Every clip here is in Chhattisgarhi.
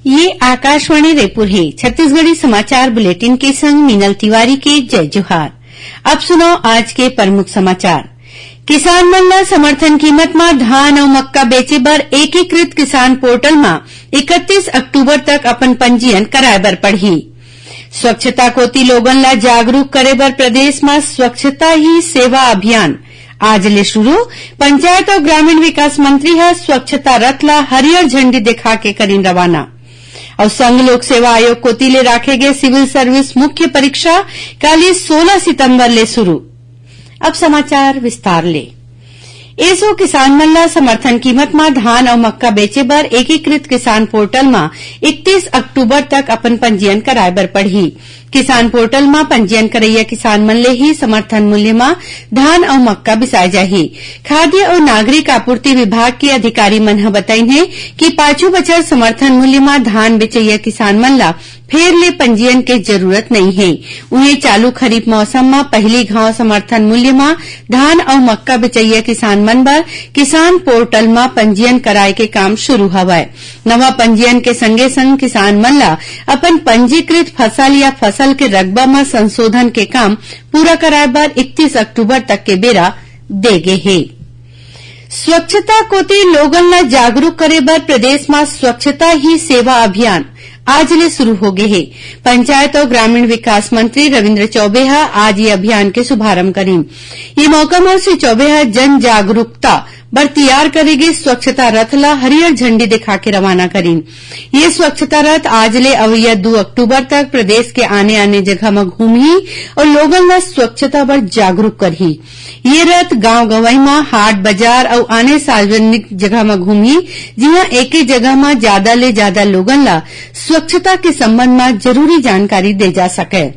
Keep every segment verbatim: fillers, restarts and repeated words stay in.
ये आकाशवाणी रायपुर हे। छत्तीसगढ़ी समाचार बुलेटिन के संग मीनल तिवारी के जय जोहार। अब सुनव आज के प्रमुख समाचार। किसान मन ला समर्थन कीमत म धान अउ मक्का बेचे बर एकीकृत किसान पोर्टल म इकतीस अक्टूबर तक अपन पंजीयन कराए बर पड़ही। स्वच्छता कोति लोगन ला जागरूक करे बर प्रदेश म स्वच्छता ही सेवा अभियान आज ले शुरू। पंचायत अउ ग्रामीण विकास मंत्री ह स्वच्छता रथ ला हरियर झंडी दिखा के करिन रवाना। अउ संघ लोक सेवा आयोग कोति ले राखे गे सिविल सर्विस मुख्य परीक्षा काली सोलह सितंबर ले शुरू। अब समाचार विस्तार ले। एसो किसान मन ला समर्थन कीमत म धान अउ मक्का बेचे बर एकीकृत किसान पोर्टल म इकतीस अक्टूबर तक अपन पंजीयन कराए बर पड़ही। किसान पोर्टल म पंजीयन करइया किसान मन ले ही समर्थन मूल्य म धान अउ मक्का बिसाए जाही। खाद्य अउ नागरिक आपूर्ति विभाग के अधिकारी मन ह बताइन हे कि पाछू बछर समर्थन मूल्य म धान बेचइया किसान मन ला फेर ले पंजीयन के जरूरत नइ हे। उहें, चालू खरीफ मौसम म पहिली घांव समर्थन मूल्य म धान अउ मक्का बेचइया किसान मन बर किसान पोर्टल म पंजीयन कराए के काम शुरू हवय। नवा पंजीयन के संगे-संग किसान मन ल अपन पंजीकृत फसल या फसल के रकबा म संशोधन के काम पूरा कराए बर इकतीस अक्टूबर तक के बेरा दे गे हे। स्वच्छता कोति लोगन ल जागरूक करे बर प्रदेश म स्वच्छता ही सेवा अभियान आज ले शुरू हो गे हे। पंचायत अउ ग्रामीण विकास मंत्री रविंद्र चौबे ह आज ये अभियान के शुभारंभ करिन। ये मौका म श्री चौबे ह जन जागरूकता बर तियार करे गे स्वच्छता रथ ल हरियर झंडी दिखा के रवाना करिन। ये स्वच्छता रथ आज ले अवइया दू अक्टूबर तक प्रदेश के आने-आने जगह म घूमही अउ लोगन ल स्वच्छता बर जागरूक करही। ये रथ गांव गंवई म हाट, बाजार अउ आने सार्वजनिक जगह म घूमही, जिहां एके जगह म जादा ले जादा लोगन ल स्वच्छता के संबंध म जरूरी जानकारी दे जा सकय।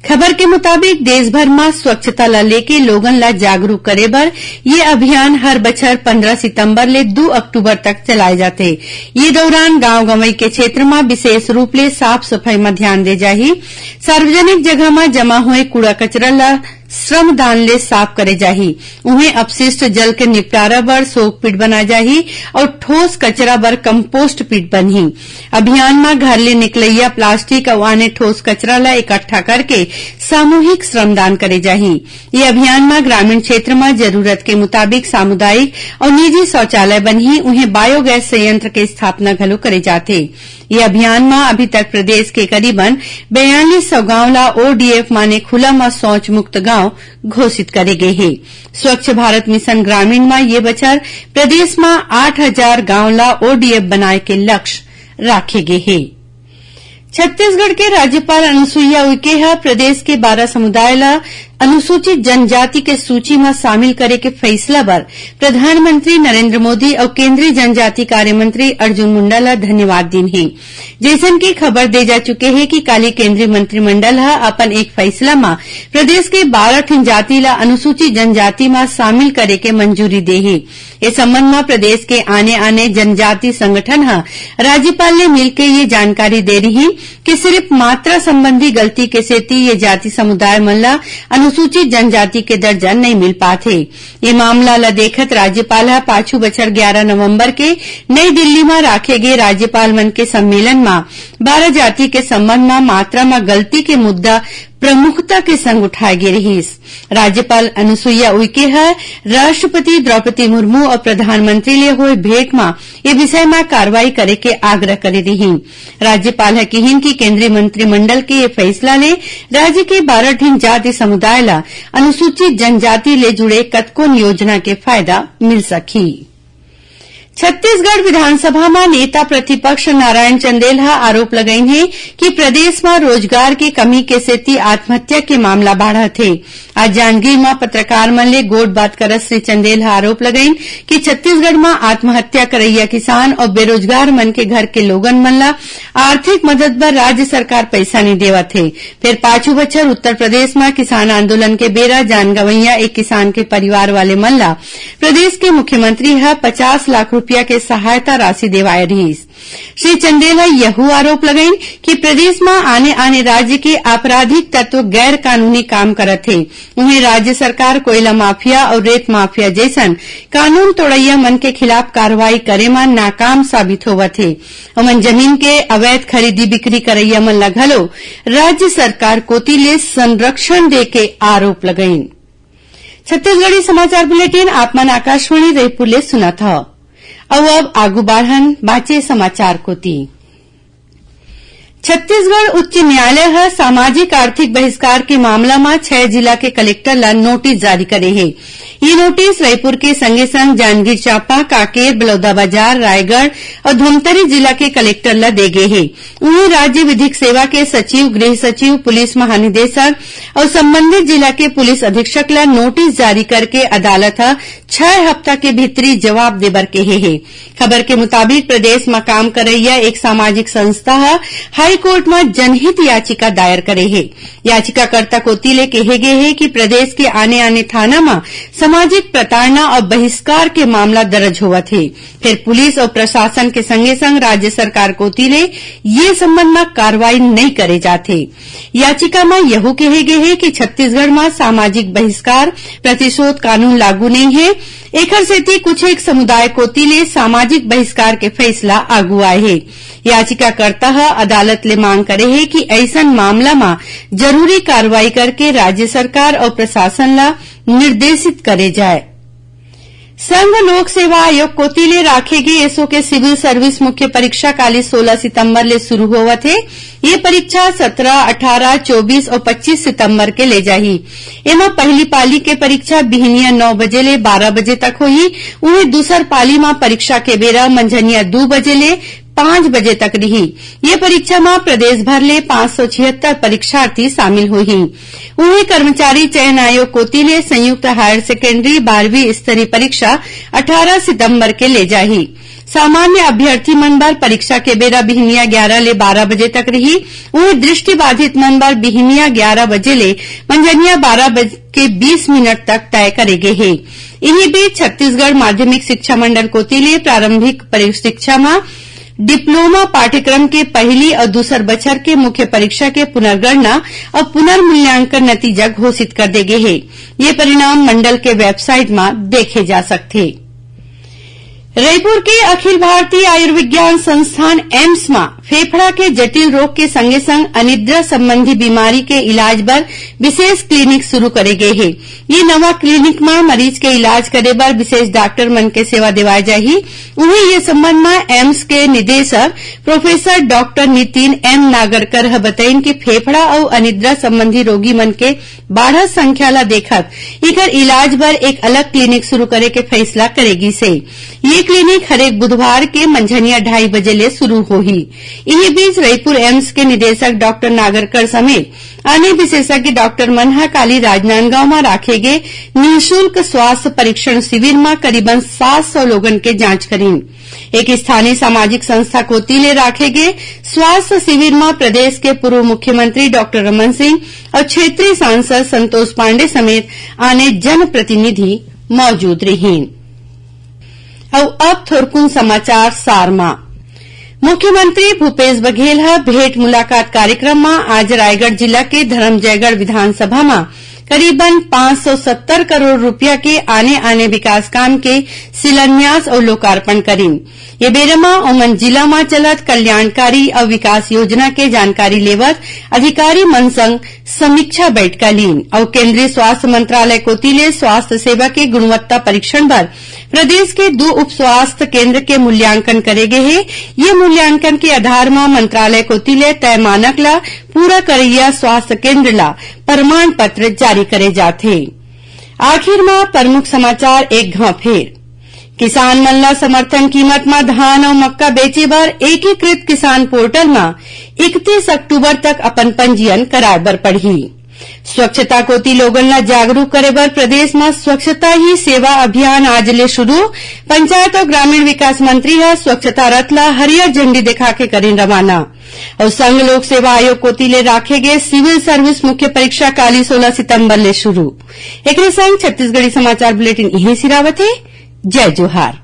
खबर के मुताबिक, देश भर म स्वच्छता ल लेके लोगन ल जागरूक करे बर ये अभियान हर बछर पंद्रह सितंबर ले दू अक्टूबर तक चलाए जाथे। ये दौरान गांव गंवई के क्षेत्र म विशेष रूप ले साफ सफाई म ध्यान दे जाही। सार्वजनिक जगह म जमा होए कूड़ा कचरा ल श्रमदान ले साफ करे जाही। उहें, अपशिष्ट जल के निपटारा बर सोक पिट बनाए जाही अउ ठोस कचरा बर कंपोस्ट पिट बनही। अभियान म घर ले निकलइया प्लास्टिक अउ आने ठोस कचरा ल इकट्ठा करके सामूहिक श्रमदान करे जाही। ये अभियान म ग्रामीण क्षेत्र म जरूरत के मुताबिक सामुदायिक अउ निजी शौचालय बनही, उहें बायोगैस संयंत्र के स्थापना घलो करे जाथे। ये अभियान म अभी तक प्रदेश के करीबन बयालीस सौ गांव ला ओडीएफ माने खुला म शौच मुक्त गांव घोषित करे गे हे। स्वच्छ भारत मिशन ग्रामीण म ये बछर प्रदेश म आठ हजार गांव ला ओडीएफ बनाए के लक्ष्य राखे गे हे। छत्तीसगढ़ के राज्यपाल अनुसुईया उइके ह प्रदेश के बारह समुदाय ल अनुसूचित जनजाति के सूची म शामिल करे के फैसला बर प्रधानमंत्री नरेंद्र मोदी अउ केंद्रीय जनजाति कार्य मंत्री अर्जुन मुंडा ल धन्यवाद दीन हे। जइसन कि खबर दे जा चुके हे कि काली केंद्रीय मंत्रिमंडल ह अपन एक फैसला म प्रदेश के बारह ठिन जाति ल अनुसूचित जनजाति म शामिल करे के मंजूरी दे हे। ए संबंध म प्रदेश के आने-आने जनजाति संगठन ह राज्यपाल ले मिलके ये जानकारी दे रिहिन कि सिरिफ मात्रा संबंधी गलती के सेती ये जाति समुदाय मन ल अनुसूचित जनजाति के दर्जा नइ मिल पात हे। ये मामला ल देखत राज्यपाल ह पाछू बछर ग्यारह नवंबर के नई दिल्ली म राखे गे राज्यपाल मन के सम्मेलन म बारह जाति के संबंध म मात्रा म गलती के मुद्दा प्रमुखता के संग उठाए गे रिहिस। राज्यपाल अनुसुईया उइके ह राष्ट्रपति द्रौपदी मुर्मू अउ प्रधानमंत्री ले होए भेंट म ए विषय म कार्रवाई करे के आग्रह करे रिहिन। राज्यपाल ह किहिन कि केंद्रीय मंत्रिमंडल के ए फैसला ले राज्य के बारह ठिन जाति समुदाय ल अनुसूचित जनजाति ले जुड़े कतकोन योजना के फायदा मिल सकही। छत्तीसगढ़ विधानसभा म नेता प्रतिपक्ष नारायण चंदेल ह आरोप लगाइन हे कि प्रदेश म रोजगार के कमी के सेती आत्महत्या के मामला बाढ़त हे। आज जांजगीर म पत्रकार मन ले गोठबात करत श्री चंदेल ह आरोप लगाइन कि छत्तीसगढ़ म आत्महत्या करइया किसान अउ बेरोजगार मन के घर के लोगन मन ल आर्थिक मदद बर राज्य सरकार पइसा नइ देवत हे। फेर पाछू बछर उत्तर प्रदेश म किसान आंदोलन के बेरा जान गंवइया एक किसान के परिवार वाले मन ल प्रदेश के मुख्यमंत्री ह पचास लाख रुपया के सहायता राशि देवाए रिहिस। श्री चंदेल ह यहू आरोप लगाइन कि प्रदेश म आने-आने राज्य के आपराधिक तत्व गैर कानूनी काम करत हे। उहें, राज्य सरकार कोयला माफिया अउ रेत माफिया जइसन कानून तोड़इया मन के खिलाफ कार्रवाई करे म नाकाम साबित होवत हे। ओमन जमीन के अवैध खरीदी बिक्री करइया मन ल घलो राज्य सरकार कोति ले संरक्षण दे के आरोप लगाइन। छत्तीसगढ़ी समाचार बुलेटिन आप मन आकाशवाणी रायपुर ले सुनत हव। अउ अब आगू बाढ़न बाचे समाचार कोति। छत्तीसगढ़ उच्च न्यायालय ह सामाजिक आर्थिक बहिष्कार के मामला म छह जिला के कलेक्टर ल नोटिस जारी करे हे। ये नोटिस रायपुर के संगे संग जांजगीर चांपा, कांकेर, बलौदाबाजार, रायगढ़ अउ धमतरी जिला के कलेक्टर ल दे गे हे। उहें, राज्य विधिक सेवा के सचिव, गृह सचिव, पुलिस महानिदेशक अउ संबंधित जिला के पुलिस अधीक्षक ल नोटिस जारी करके अदालत ह छह हफ्ता के भीतरी जवाब दे बर केहे हे। खबर के मुताबिक, प्रदेश म काम करइया एक सामाजिक संस्था ह हाईकोर्ट म जनहित याचिका दायर करे हे। याचिकाकर्ता कोति ले केहे गे हे कि प्रदेश के आने-आने थाना म सामाजिक प्रताड़ना अउ बहिष्कार के मामला दर्ज होवत हे, फेर पुलिस अउ प्रशासन के संगे-संग राज्य सरकार कोति ले ये संबंध म कार्रवाई नइ करे जात हे। याचिका म यहू केहे गे हे कि छत्तीसगढ़ म सामाजिक बहिष्कार प्रतिशोध कानून लागू नइ हे, एखर सेती कुछ एक समुदाय कोति ले सामाजिक बहिष्कार के फैसला आगू आए हे। याचिकाकर्ता ह अदालत ले मांग करे हे कि अइसन मामला म जरूरी कार्रवाई करके राज्य सरकार अउ प्रशासन ल निर्देशित करे जाए। संघ लोक सेवा आयोग कोति ले राखे गे एसो के सिविल सर्विस मुख्य परीक्षा काली सोलह सितंबर ले शुरू होवत हे। ये परीक्षा सत्रह, अठारह, चौबीस अउ पच्चीस सितंबर के ले जाही। एमा पहली पाली के परीक्षा बिहनिया नौ बजे ले बारह बजे तक होही। उहें, दूसर पाली म परीक्षा के बेरा मंझनिया दू बजे ले पांच बजे तक रिही। ये परीक्षा म प्रदेश भर ले पांच सौ छिहत्तर परीक्षार्थी शामिल होही। उहें, कर्मचारी चयन आयोग कोति ले संयुक्त हायर सेकेंडरी बारहवीं स्तरीय परीक्षा अठारह सितंबर के ले जाही। सामान्य अभ्यर्थी मन बर परीक्षा के बेरा बिहनिया ग्यारह ले बारह बजे तक रिही। उहें, दृष्टिबाधित मन बर बिहनिया ग्यारह बजे ले मंझनिया बारह बजे के बीस मिनट तक तय करे गे हे। इही बीच, छत्तीसगढ़ माध्यमिक शिक्षा मंडल कोति ले प्रारंभिक परि-, शिक्षा म डिप्लोमा पाठ्यक्रम के पहली अउ दूसर बछर के मुख्य परीक्षा के पुनर्गणना अउ पुनर्मूल्यांकन नतीजा घोषित कर दे गे हे। ये परिणाम मंडल के वेबसाइट म देखे जा सकथे। रईपुर के अखिल भारतीय आयुर्विज्ञान संस्थान एम्स म फेफड़ा के जटिल रोग के संगे संग अनिद्रा संबंधी बीमारी के इलाज बर विशेष क्लिनिक शुरू करे गे हे। ये नवा क्लिनिक म मरीज के इलाज करे बर विशेष डॉक्टर मन के सेवा देवाए जाही। उहें, ये संबंध म एम्स के निदेशक professor doctor Nitin M Nagarkar ह बतइन कि फेफड़ा अउ अनिद्रा संबंधी रोगी मन के बाढ़त संख्या ल देखत इकर इलाज बर एक अलग क्लिनिक शुरू करे के फैसला करे गिस हे। ये क्लिनिक हरेक बुधवार के मंझनिया ढाई बजे ले शुरू होही। इही बीच, रईपुर एम्स के निदेशक डॉक्टर नागरकर समेत आने विशेषज्ञ डॉक्टर मन ह काली राजनांदगांव म राखे गे निःशुल्क स्वास्थ्य परीक्षण शिविर म करीबन सात सौ लोगन के जांच करीन। एक स्थानीय सामाजिक संस्था कोति ले राखे गे स्वास्थ्य शिविर म प्रदेश के पूर्व मुख्यमंत्री डॉक्टर रमन सिंह अउ क्षेत्रीय सांसद संतोष पांडे समेत आने जनप्रतिनिधि मौजूद रिहीन। अउ अब थोरकुन समाचार सार म। मुख्यमंत्री भूपेश बघेल ह भेंट मुलाकात कार्यक्रम म आज रायगढ़ जिला के धरमजयगढ़ विधानसभा म करीबन पांच सौ सत्तर करोड़ रुपया के आने-आने विकास काम के शिलान्यास अउ लोकार्पण करीन। ये बेरा म ओमन जिला म चलत कल्याणकारी अउ विकास योजना के जानकारी लेवत अधिकारी मन संग समीक्षा बैठका लीन अउ केंद्रीय स्वास्थ्य मंत्रालय कोति ले स्वास्थ्य सेवा के गुणवत्ता परीक्षण बर प्रदेश के दू उप स्वास्थ्य केंद्र के मूल्यांकन करे गे हे। ये मूल्यांकन के आधार म मंत्रालय कोति ले तय मानक ल पूरा करइया स्वास्थ्य केंद्र ल प्रमाण पत्र जारी करे जाथे। आखिर म प्रमुख समाचार एक घांव फेर। किसान मन ल समर्थन कीमत म धान अउ मक्का बेचे बर एकीकृत किसान पोर्टल म इकतीस अक्टूबर तक अपन पंजीयन कराय बर पड़ही। स्वच्छता कोति लोगन ल जागरूक करे बर प्रदेश म स्वच्छता ही सेवा अभियान आज ले शुरू। पंचायत अउ ग्रामीण विकास मंत्री ह स्वच्छता रथ ल हरियर झंडी दिखा के करिन रवाना। अउ संघ लोक सेवा आयोग कोति ले राखे गे सिविल सर्विस मुख्य परीक्षा काली सोलह सितंबर ले शुरू। एकरे संग छत्तीसगढ़ी समाचार बुलेटिन इहें सिरावत हे। जय जोहार।